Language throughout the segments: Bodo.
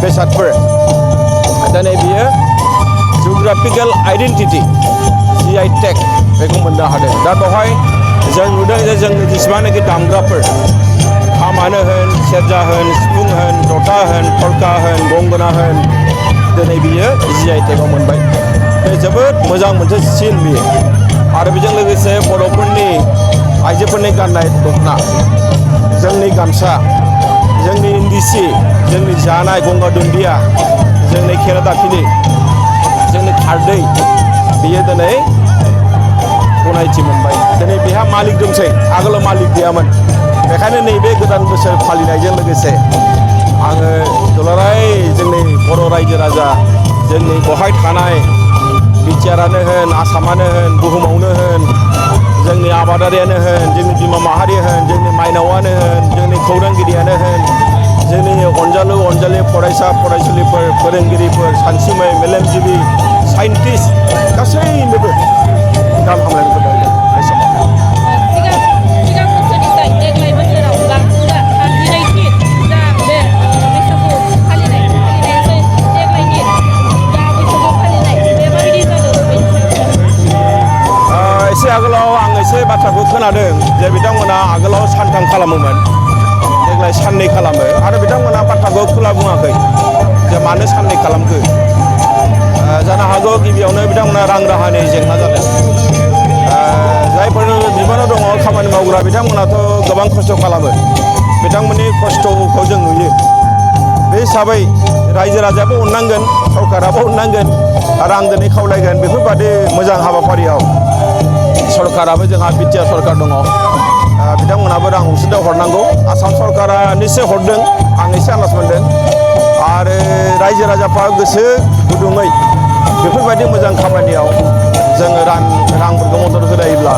बेसादफोर दिनै बियो जिअग्राफिकेल आइडेन्टिटि GI टेग बेखौ मोननो हादों। दा बेवहाय जों नुदों जे जोंनि जेसेबांनाखि दामग्राफोर खामानो होन सेरजा होन सिफुं होन जथा होन थरखा होन गंगोना होन दिनै बियो GI टेगआव मोनबाय। बे जोबोद मोजां मोनसे सिन बियो आरो बेजों लोगोसे बर'फोरनि आइजोफोरनि गाननाय दख'ना जोंनि गामसा जोंनि इन्दि सि जोंनि जानाय गंगार दुन्दिया जोंनि खेरादाफिनि जोंनि खारदै बियो दिनै गनायथि मोनबाय। दिनै बेहा मालिक दंसै आगोलाव मालिक गैयामोन। बेखायनो नैबे गोदान बोसोर फालिनायजों लोगोसे आङो दुलाराय जोंनि बर' रायजो राजा जोंनि बेवहाय थानाय बिटिआरआनो होन आसामानो होन बुहुमावनो होन जोंनि आबादारियानो होन जोंनि बिमा माहारि होन जोंनि माइनावानो होन जोंनि खौरांगिरियानो होन जोंनि अनजालु अनजालि फरायसा फरायसुलिफोर फोरोंगिरिफोर सानसुमै मेलेमजिबि साइन्टिस्ट गासैनोबो गाहाम हामलायनायखौ बावदों बे समाव। सिगां बोसोरनिफ्राय देग्लाय बोसोराव बांसिन थामजिनैथि जा बे बैसागु फालिनायसै देग्लायनि जा बैसागु फालिनाय बे माबायदि जादों एसे आगोलाव आं एसे बाथ्राखौ खोनादों जे बिथांमोना आगोलाव सानथाम खालामोमोन देग्लाय साननै खालामो आरो बिथांमोना बाथ्राखौ खुला बुङाखै जे मानो साननै खालामखो। जानो हागौ गिबियावनो बिथांमोना रां राहानि जेंना जादों। जायफोर बिबानाव दङ खामानि मावग्रा बिथांमोनाथ' गोबां खस्थ' खालामो बिथांमोननि खस्थ'खौ जों नुयो। बे हिसाबै रायजो राजायाबो अननांगोन सरकाराबो अननांगोन आरो आं दिनै खावलायगोन बेफोरबादि मोजां हाबाफारियाव सरकाराबो जोंहा बिटिआर सरकार दङ बिथांमोनाबो रां अनसुंथाइ हरनांगौ। आसाम सरकारा निश्चय हरदों आं एसे आन्दाज मोनदों आरो रायजो राजाफ्रा गोसो गुदुङै बेफोरबायदि मोजां खामानियाव जोङो रांफोरखौ मदद होलायोब्ला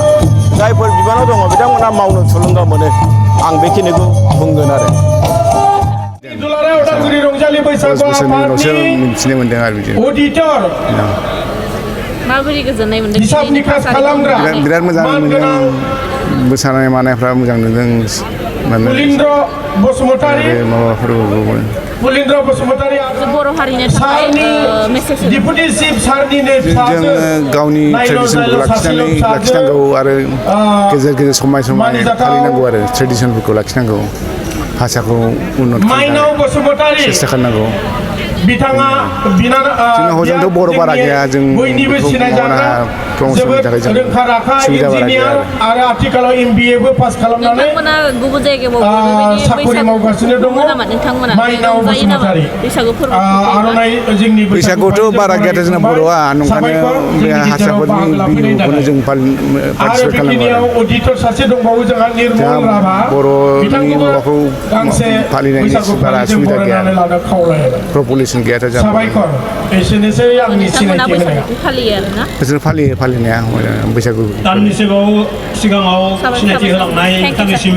जायफोर बिबानाव दङ बिथांमोना मावनो थुलुंगा मोनो आं बेखिनिखौ बुंगोन आरो। उदालगुरि रंजालि बैसागु आफादनि मिथिनो मोनदों आरो बिदि अडिटर माबोरै गोजोननाय मोनदों हिसाब निकास खालामग्रा बिराद मोजां मोनदों मोसानाय मानायफ्रा मोजां नुदों पुलिन्द्र बसुमतारी माबाफोरखौ पुलिन्द्र बसुमतारी बर' हारिनि थाखाय मेसेज डिपुटि चिफ सारनिनो जों गावनि ट्रेडिसनखौ लाखिनांगौ आरो गेजेर गेजेर समाय फालिनांगौ आरो ट्रेडिसनफोरखौ लाखिनांगौ भाषाखौ उन्नत खालामनो सेस्था खालामनांगौ। बिथाङा जोंना हजोंथ' बर' बारा गैया जों बयनिबो सिनायजाग्रा जोबोद रोंखा राखा इन्जिनियार आरो आथिखालाव MBA बो पास खालामनानै नोंथांमोना गुबुन जायगायाव साखरि मावगासिनो दङ माइनाव बसुमतारी आर'नाइ जोंनि बैसागुथ' बारा गैया जोंना बर'आ नंखायनो बे हारसाफोरनि बिहुखौनो जों पार्टिसिपेट खालामो। अडिटर सासे दंबावो जोंहा निर्मल राभा बर'नि माबाखौ फालिनायनि बारा सुबिदा गैया प्रपलिसन गैयाथ' जों साबायखर एसेनोसै आंनि सिनायथि होनाया फालियो आरोना बिसोर फालियो फालिनाया बैसागु दाननि सिगाङाव सिनायथि होलांनाय नोंथांनिसिम